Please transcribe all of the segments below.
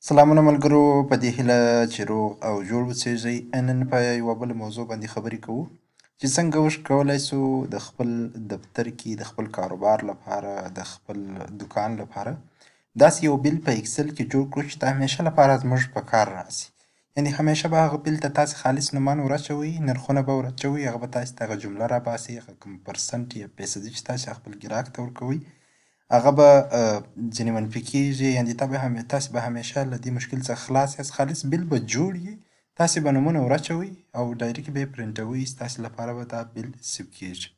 سلامونه ملګرو، په دې هیله چې روغ او جوړ اوسېږئ. نن په یوه بله موضوع باندې خبرې کوو چې څنګه وکولای سو د خپل دفتر کې د خپل کاروبار لپاره، د خپل دوکان لپاره داسې یو bill په Excel کې جوړ کړو چې د همیشه لپاره زموږ په کار راسي. یعنې همیشه به هغه bill ته تاسې خالص نومان وراچوئ، نرخونه به وراچوئ، هغه به تاسې ته هغه جمله راباسي، هغه کوم percent یا فیصدي چې تاسې خپل ګراک ته ورکوئ هغه به ځینې منفي کېږي. یعنې تاسې به همیشه له دې مشکل څخه خلاص یاست. خالص bill به جوړ وي، تاسې به نومونه وراچوئ او direct به یې پرنټوئ، ستاسې لپاره به دا bill save کېږي.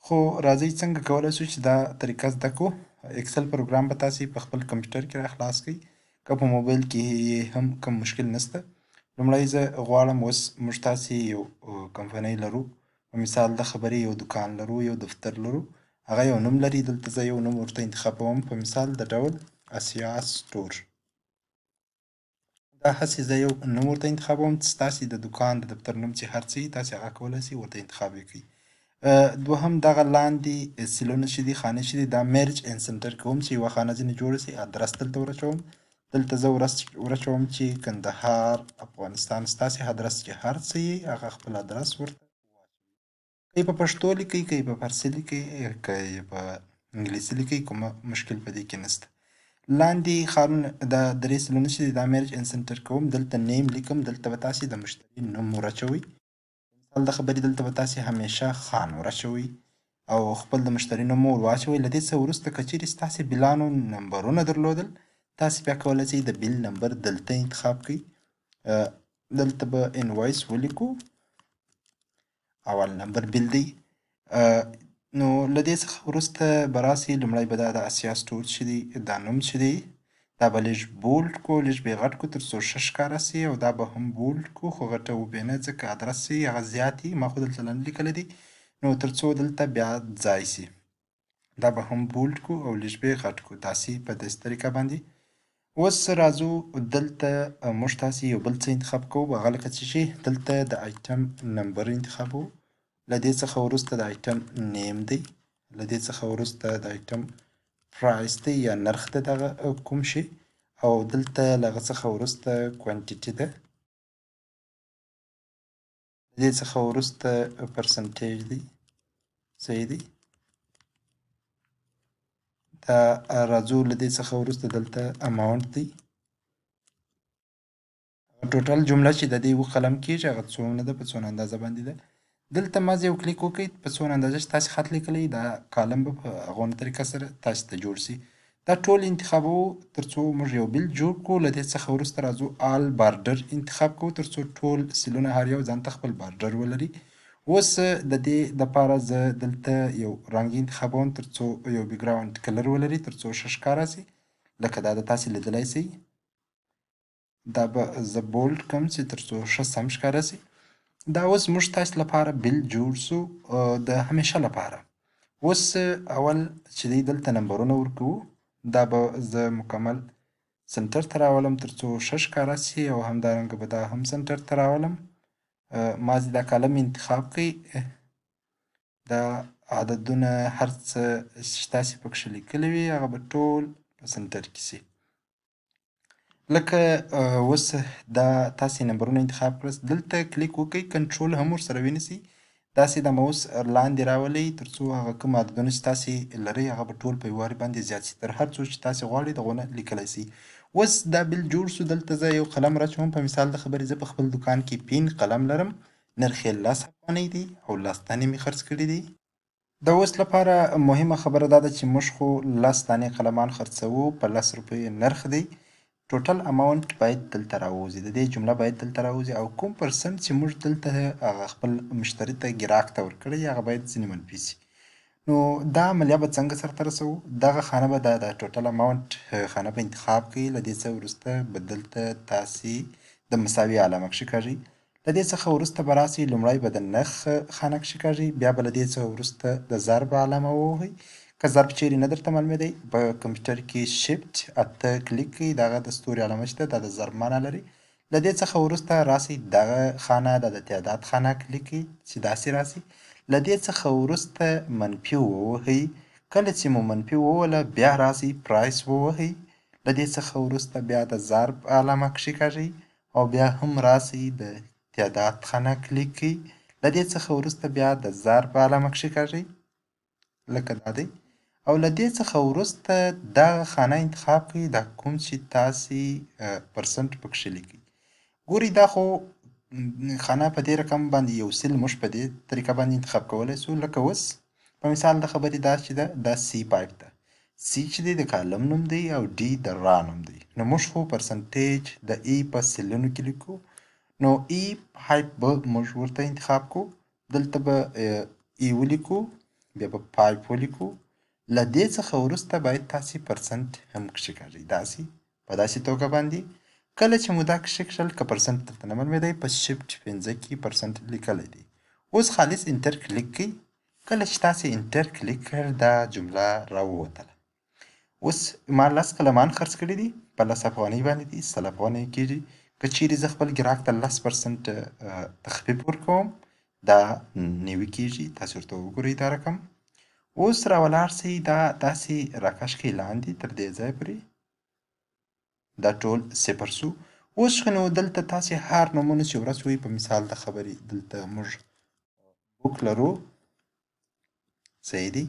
خو راځئ څنګه کولی شو چې دا طریقه زده کړو. Excel پروګرام به تاسې په خپل کمپیوټر کې را خلاص کړئ، که په موبایل کې یې هم کوم مشکل نشته. لومړی زه غواړم اوس موږ تاسې یو کمپنۍ لرو، په مثال د خبرې یو دوکان لرو، یو دفتر لرو، هغه یو نوم لري. دلته زه یو نوم ورته انتخابوم، په مثال د ډول اسیا سټور. دا هسې زه یو نوم ورته انتخابوم، ستاسې د دوکان د دفتر نوم چې هر څه وي تاسې هغه کولی شئ ورته انتخاب یې کړئ. دوهم دغه لاندې cell ونه چې دي، خانې چې دي، دا merge and center کوم چې یوه خانه ځینې جوړه شي. ادرس دلته ورچوم، دلته زه ورچوم چې کندهار افغانستان، ستاسې ادرس چې هر څه یي هغه خپل ادرس ورته که یې په پښتو لیکئ، که یې په فارسي لیکئ، که یې په انګلیسي لیکئ، کومه مشکل په دې کې نشته. لاندې ښارونه دا درې cell ونه چې دي دا merge and center کوم، دلته name لیکم، دلته به تاسې د مشتري نوم وراچوئ. مثال د خبرې دلته به تاسې همیشه خان وراچوئ او خپل د مشتري نوم مو ورواچوئ. له دې څخه وروسته که چیرې ستاسې bill انو نمبرونه درلودل، تاسې بیا کولی شئ د bill نمبر دلته انتخاب کړئ. دلته به invoice ولیکو، اول نمبر bill دی. نو له دې څخه وروسته به راسي، لومړی به دا د اسیا سټور چې دی دا نوم چې دی دا به لږ bold کړو، لږ به یې غټ کړو تر څو ښه ښکاره سي، او دا به هم bold کړو خو غټه وبې نه، ځکه ادرس چې هغه زیات وي، ما خو دلته لنډ لیکلی دی، نو تر څو دلته بیا ځای سي. دا به هم bold کړو او لږ به یې غټ کړو، داسې په داسې طریقه باندې. اوس راځو دلته موږ تاسې یو بل څه انتخاب کوو، هغه لکه څه چې دلته د item number انتخابوو. له دې څخه وروسته د item name دی، له دې څخه وروسته د item price دی یا نرخ دی دغه کوم شي، او دلته له هغه څخه وروسته quantity ده، له دې څخه وروسته percentage دی، صحیح دی. دا راځو له دې څخه وروسته دلته amount دی، total جمله چې د دې یو قلم کېږي هغه څونه ده، په څونه اندازه باندې ده. دلته ما یو کلیک وکړئ، په څونه اندازه چې تاسې خط لیکلی دا column به په هغونه طریقه سره تاسې ته جوړ سي. دا ټول انتخابوو تر څو موږ یو bill جوړ کړو. له دې څخه وروسته راځو all border انتخاب کوو تر څو ټول cell ونه هر یو ځان ته خپل border ولري. اوس د دې دپاره زه دلته یو رنګ انتخابوم تر څو یو background color ولري تر څو ښه ښکاره سي، لکه دا د تاسې لیدلی سئ. دا به زه bold کړم چې تر څو ښه سم ښکاره سي. دا اوس موږ تاسې لپاره bill جوړ سو د همیشه لپاره. اوس اول چې دی دلته نمبرونه ورکوو، دا به زه مکمل center ته راولم تر څو ښه ښکاره سي، او همدارنګه به دا هم center ته راولم. ما دا column انتخاب کړئ، دا عددونه هر څه چې تاسې پکښې لیکلي وي هغه به ټول په center کې سي. لکه اوس دا تاسې نمبرونه انتخاب کړئ، دلته کلیک وکړئ، کنټرول هم ورسره ونیسئ، داسې د ماوس لاندې راولئ تر څو هغه کوم عددونه چې تاسې لرئ هغه به ټول په یو واري باندې زیات سي، تر هر څو چې تاسې غواړئ دغونه لیکلی سئ. اوس دا bill جوړ سو، دلته زه یو قلم راچوم. په مثال د خبرې زه په خپل دوکان کې pen قلم لرم، نرخ یې 10 افغانۍ دی او 10 دانې مې خرڅ کړي دي. د اوس لپاره مهمه خبره دا ده چې موږ خو 10 دانې قلمان خرڅوو، په 10 روپۍ نرخ دی. total amount باید دلته راووځي، د دې جمله باید دلته راووځي، او کوم percent چې موږ دلته هغه خپل مشتري ته ګراک ته ورکړی هغه باید ځینې منفي سي. نو دا عملیه به څنګه سرته رسوو؟ دغه خانه به د total amount خانه به انتخاب کړئ. له دې څخه وروسته به دلته تاسې د مساوي علامه کښېکاږئ. له دې څخه وروسته به راسئ، لومړی به د نرخ خانه کښېکاږئ، بیا به له دې څخه وروسته د ضرب علامه ووهئ. که ضرب چیرې نه درته معلومېدی په کمپیوټر کې shift 8 کلیک کړئ، دغه د ستوري علامه چې ده دا د ضرب معنا لري. له دې څخه وروسته راسئ دغه خانه، دا د تعداد خانه کلیک کړئ چې داسې راسي. له دې څخه وروسته منفي ووهئ، کله چې مو منفي ووهله بیا راسئ price ووهئ. له دې څخه وروسته بیا د ضرب علامه کښېکاږئ او بیا هم راسئ د تعداد خانه کلیک کړئ. له دې څخه وروسته بیا د ضرب علامه کښېکاږئ لکه دا دی، او له دې څخه وروسته دغه خانه انتخاب کړئ، دا کوم چې تاسې پرسنټ پکښې لیکئ. ګورئ دا خو خانه په دې رقم باندې یو سل موږ په دې طریقه باندې انتخاب کولی سو. لکه اوس په مثال د خبرې دا چې ده، دا سی 5 ده، سی چې دی د کالم نوم دی او ډي د را نوم دی. نو موږ خو پرسنټیج د ای په سلونو کې لیکو، نو ای 5 به موږ ورته انتخاب کو. دلته به ای ولیکو، بیا به 5 ولیکو. له دې څخه وروسته باید تاسې پرسنټ هم کښېکاږئ، داسې په داسې توګه باندې. کله چې مو دا کښېکښل، که پرسنټ درته نه معلومېدی، په shift 5 کې پرسنټ لیکلی دی. اوس خالص enter کلیک کړئ. کله چې تاسې enter کلیک کړ، دا جمله راووتله. اوس ما 10 قلمان خرڅ کړي دي، په 10 افغانۍ باندې دي، 100 افغانۍ کېږي. که چیرې زه خپل ګراهک ته 10% تخفیف ورکوم، دا 90 کېږي. تاسې ورته وګورئ دا رقم. اوس راولاړ سئ، دا داسې راکش کړئ لاندې تر دې ځای پورې، دا ټول صفر سو. اوس نو دلته تاسې هر نومونه چې ورسوئ، په مثال د خبرې دلته موږ book لرو، صحیح دی،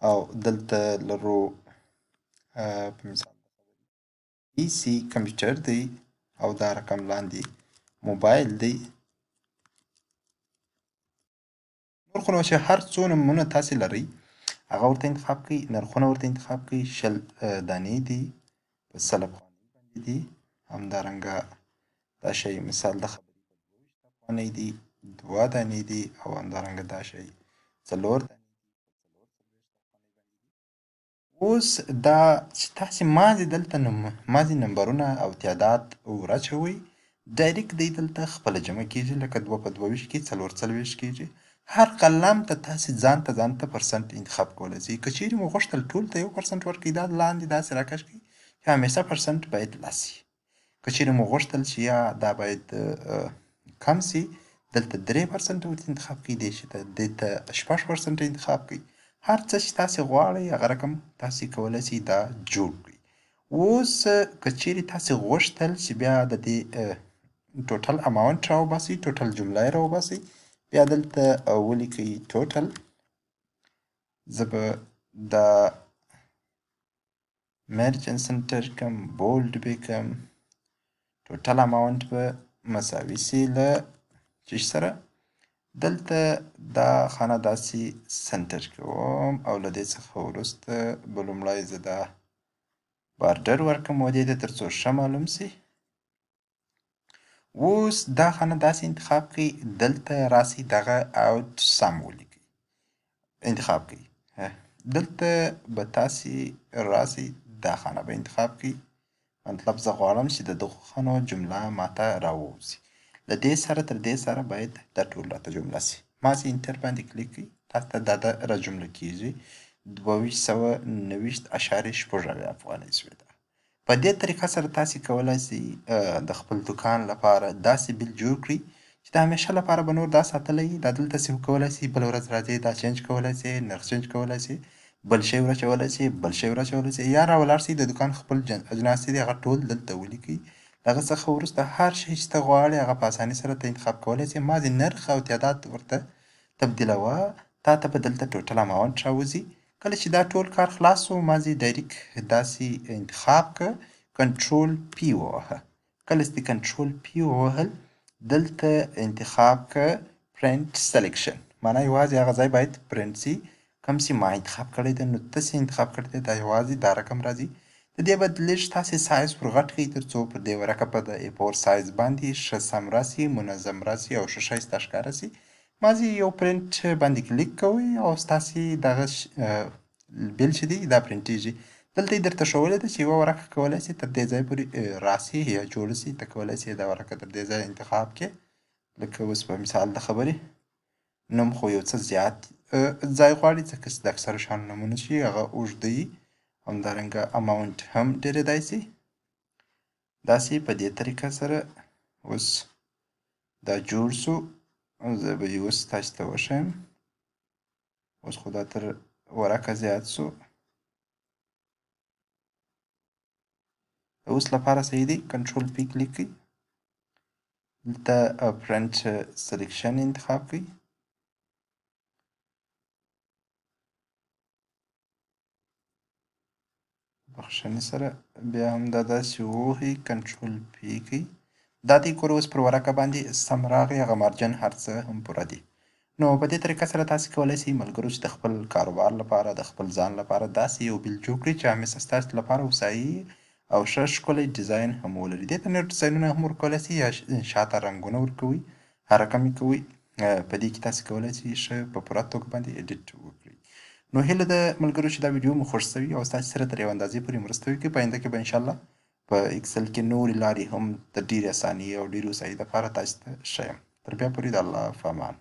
او دلته لرو په مثال د خبرې PC کمپیوټر دی، او دا رقم لاندې موبایل دی. نور خو نو چې هر څو نمونه تاسې لرئ هغه ورته انتخاب کړئ، نرخونه ورته انتخاب کړئ. 20 دانې دي، په 100 افغانۍ باندې دي. همدارنګه دا شی مثال د خبرې په 22 افغانۍ دي، 2 دانې دي، او همدارنګه دا شی 4 دانې دي، په 44 افغانۍ باندې دي. اوس دا چې تاسې مازې دلته مازې نمبرونه او تعداد وراچوئ، direct دی دلته خپله جمع کېږي. لکه 2 په 22 کې 44 کېږي. هر قلم ته تاسې ځان ته ځان ته پرسنټ انتخاب کولی شئ. که چیرې مو غوښتل ټول ته 1% ورکړئ، دا لاندې داسې راکش کړئ چې همیشه پرسنټ باید 10 شي. که چیرې مو غوښتل چې یا دا باید کم سي، دلته 3% ورته انتخاب کړئ، دې شي ته دې ته 6% انتخاب کړئ. هر څه چې تاسې غواړئ هغه رقم تاسې کولی شئ دا جوړ کړئ. اوس که چیرې تاسې غوښتل چې بیا د دې total amount راوباسئ، total جمله یې راوباسئ، بیا دلته ولیکئ total. زه به دا merge and center کم، bold به کم، total amount به مساوي سي له چیش سره. دلته دا خانه داسې center کوم، او له دې څخه وروسته به لومړی زه دا border ورکم و دې ته تر څو ښه معلوم سي. اوس دا خانه داسې انتخاب کړئ، دلته راسئ دغه out sum ولیکئ، انتخاب کړئ. دلته به تاسې راسئ دا خانه به انتخاب کړئ. مطلب زه غواړم چې د دغو خانو جمله ماته راووځي. له دې سره تر دې سره باید دا ټول راته جمله سي. مازې enter باندې کلیک کړئ، تاسو ته دا را جمله کېږي. 2229.76 افغانۍ سوې ده. په دې طریقه سره تاسې کولی شئ د خپل دوکان لپاره داسې bill جوړ کړئ چې د همیشه لپاره به نور دا ساتلی. دا دلته save کولی شئ، بله ورځ راځئ دا change کولی شئ، نرخ change کولی شئ، بل شی وراچولی شئ، بل شی وراچولی شئ، یا راولاړ شئ د دوکان خپل اجناس دي هغه ټول دلته ولیکئ. له هغه څخه وروسته هر شی چې ته غواړې هغه په اسانۍ سره ته انتخاب کولی شې. مازې نرخ او تعداد ورته تبدیلوه، تا ته به دلته total amount راوځي. کله چې دا ټول کار خلاص سو، مازې direct داسې انتخاب که، control P ووهه. کله چې control P ووهل، دلته انتخاب که print selection، معنا یوازې هغه ځای باید پرنټ سي کوم چې ما انتخاب کړی دی. نو ته چې انتخاب کړی دی دا یوازې دا رقم راځي. د دې بعد لږ تاسې سایز ور غټ کړئ تر څو پر دې ورقه په د A4 سایز باندې ښه سم راسي، منظم راسي او ښه ښایسته ښکاره سي. مازې یو پرنټ باندې کلیک کوئ او ستاسې دغه bill چې دی دا پرنټېږي. دلته یې درته ښوولې ده چې یوه ورقه کولی شي تر دې ځای پورې راسي یا جوړه سي. ته کولی شې دا ورقه تر دې ځایه انتخاب کړې. لکه اوس په مثال د خبرې نوم خو یو څه زیات ځای غواړي، ځکه چې د اکثرو شیانو نومونه چې هغه اوږده وي. همدارنګه amount هم ډېرېدای شي. داسې په دې طریقه سره اوس دا جوړ سو. زه به یې اوس تاسې ته وښیم. اوس خو دا تر ورقه زیات سو. د اوس لپاره صحیح دی. کنټرول پی کلیک کړئ، دلته پرنټ سلیکشن انتخاب کړئ. بخښنې سره بیا هم دا داسې ووهئ، کنټرول پی کړئ. دا دی ګوره اوس پر ورقه باندې سم راغی، هغه مارجن هر څه هم پوره دي. نو په دې طریقه سره تاسې کولی شئ ملګرو چې د خپل کاروبار لپاره، د خپل ځان لپاره داسې یو بیل جوړ کړئ چې همیشه ستاسو لپاره هوسایي او ښه ښکلی ډیزاین هم ولري. دې ته نور ډیزاینونه هم ورکولی شئ یا شاته رنګونه ورکوئ، هر رقم یې کوئ. په دې کې تاسې کولی شئ ښه په پوره توګه باندې ایډیټ وکړئ. نو هیله ده ملګرو چې دا ویډیو مو خوښ شوي او ستاسې سره تر یو اندازې پورې مرسته وکړي. په آینده کې به انشاءالله په اکسل کې نورې لارې هم د ډېرې اسانۍ او ډېرې هوسایۍ لپاره تاسې ته ښیم. تر بیا پورې د الله په امان.